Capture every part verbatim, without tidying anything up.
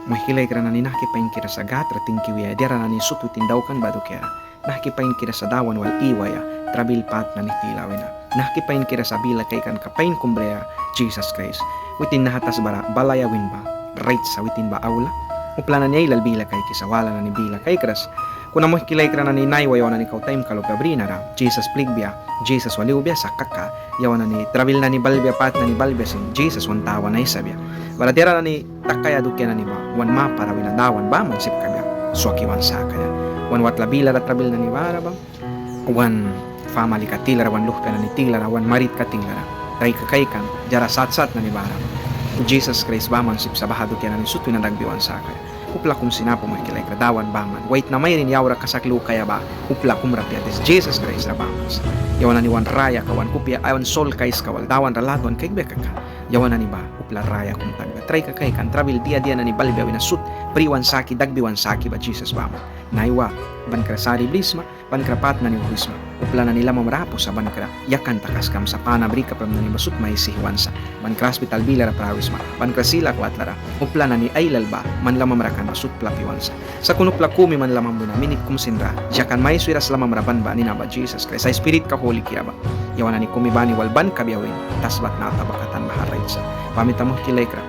Muihki laikra nani, nahki painkira sa Gâd ra tingki wiaia diara nani sut witin daukan ba dukiara. Nahki painkira sa Dawan wal iwaia trabil pât nani tila wina. Nahki painkira sa bila kaikanka pain kum briaia Jisas Kraist. Witin naha tasbara balaia win ba rait sa, witin ba aula. Upla nani ailal bila kaikisa, wala nani bila kaikras. Kuna muihki laikra nani, naiwa yawan nani kau taimka lupia brinara, Jisas plikbia, Jisas wal iwbia sa kaka, yawan nani trabil nani balbia, pât nani balbia sin Jisas wan tawan aisabia. Bara diara nani takaia dukia nani ba wan mapara wina Dawan baman sip kabia swaki wan sakaia. Wan watla bilara trabil nani bara ba, wan famalika tilara, wan luhpia nani tilara, wan maritka tilara, traika kaikan diara sat sat nani bara, Jisas Kraist baman sip sa baha dukia nani sut wina dakbi wan sakaia. Upla kum sin apu, muihki laikra, Dawan baman. Waitna mairin yaura kasak lukaia ba upla kumra apia, dis Jisas Kraist ra baman sa. Yawan nani wan rayaka, wan kupia, wan solka aiska wal Dawan ra latwan kaikbia kaka, yawan nani ba upla raya kum takbia. Traika kaikan, trabil dia dia nani balbia wina sut pri wan saki, dakbi wan saki ba Jisas baman. Naiwa bankra sari brisma, bankra pât nani wauhwisma. Upla nani lamamra apu sa, bankra yakan takaskam sa, pana bri kapram nani ba sut mai aisi iwan sa. Bankra aspital bilara prawisma, bankra silak watlara. Upla nani ailal ba man lamamra kan ba sut plapi wan sa. Sakuna upla kumi man lamam wina minit kum sinra yakan mai swiras lamamra ban ba nina ba Jisas Kraist ai Spiritka Hulikira ba. Yawan nani kumi bani wal ban kabia win tasba tnata ba kat an baha rait sa. Ba mita, muihki laikra,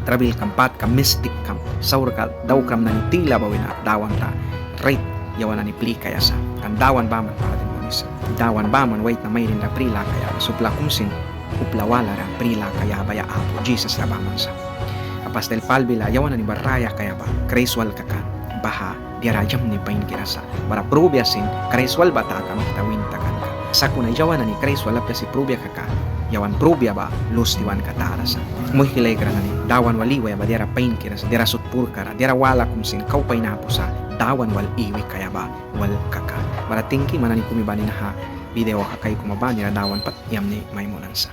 trabilkam, pâtkam, mistikkam, saurka daukram nani tila ba wina Dawan ra rait yawan nani plikaia sa. Kan Dawan baman para dimbunisa. Dawan baman waitna mairin ra pri lakaia ba sa. Upla kum sin upla walara pri lakaia ba ya apu, Jisas ra baman sa. Apastil Pâl bila yawan nani ba raya kaia ba Kraist wal kaka, baha diara yamni painkira sa. Bara prubia sin Kraist wal ba taka mita win takanka. Sakuna yawan nani Kraist wal apia si prubia kaka, yawan prubia ba lus tiwanka tara sa. Muihki laikra nani, Dawan wal iwaia ba diara painkira sa, diara sut purkara, diara wala kum sin kau pain apu sa Dawan wal iwi kaia ba wal kaka. Bara tingki man nani kumi bani naha video kaikuma banira Dawan pat yamni mai munan sa.